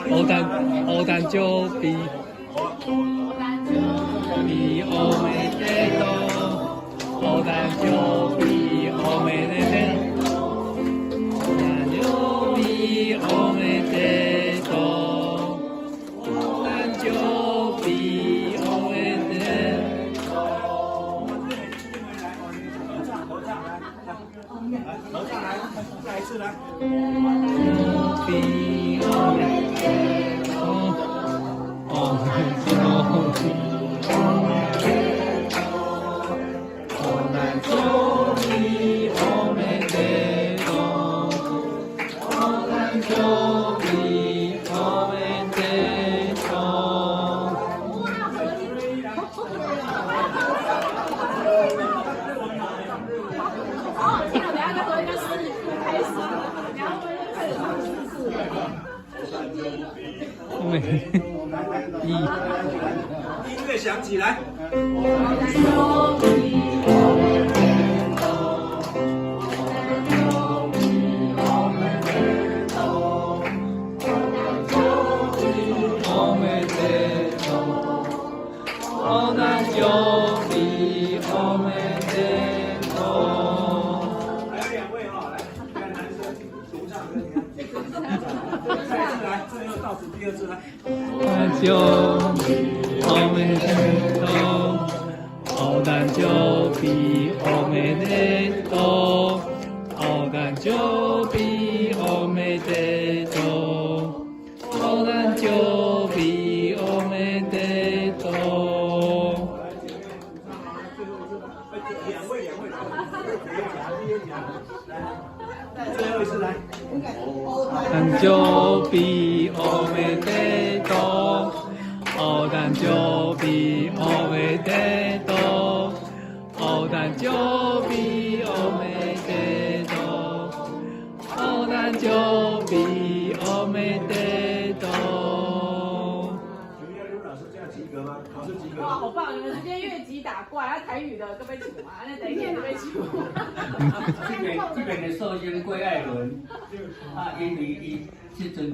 烏誕烏誕生日，おめでとう，お誕生日おめでとう，お誕生日おめでとう，お誕生日おめでと合唱，合唱來，來，合唱來，再一次來。う，おめでとう，お誕生日お誕生日おめでとう，お誕生日おめでとう。好好聽哦！等下就會就四副開始，然後就開始唱四次了。一，音樂響起來。お誕生日おめでとう，おめでとう，おめでとう，お誕生日おめでとう。還有兩位哈，來，看男生獨唱跟你看，再一次來，最後倒數第二次來。誕生日おめでとう，お誕生日おめでとう，お誕生日おめでとう，お誕生日おめでとう。來，姐妹獨唱，最後一次，兩位，兩位，來，最後一次來。誕生日おめでとう，お誕生日おめでとう，お誕生日おめでとう，お誕生日おめでとう。請問一下劉老師，這樣及格嗎？考試及格哇，嗎？好棒！你們直接越級打怪，啊，台語的都被搶啊，那等一下都被搶。這邊這邊的壽星郭愛倫，啊，因為伊這陣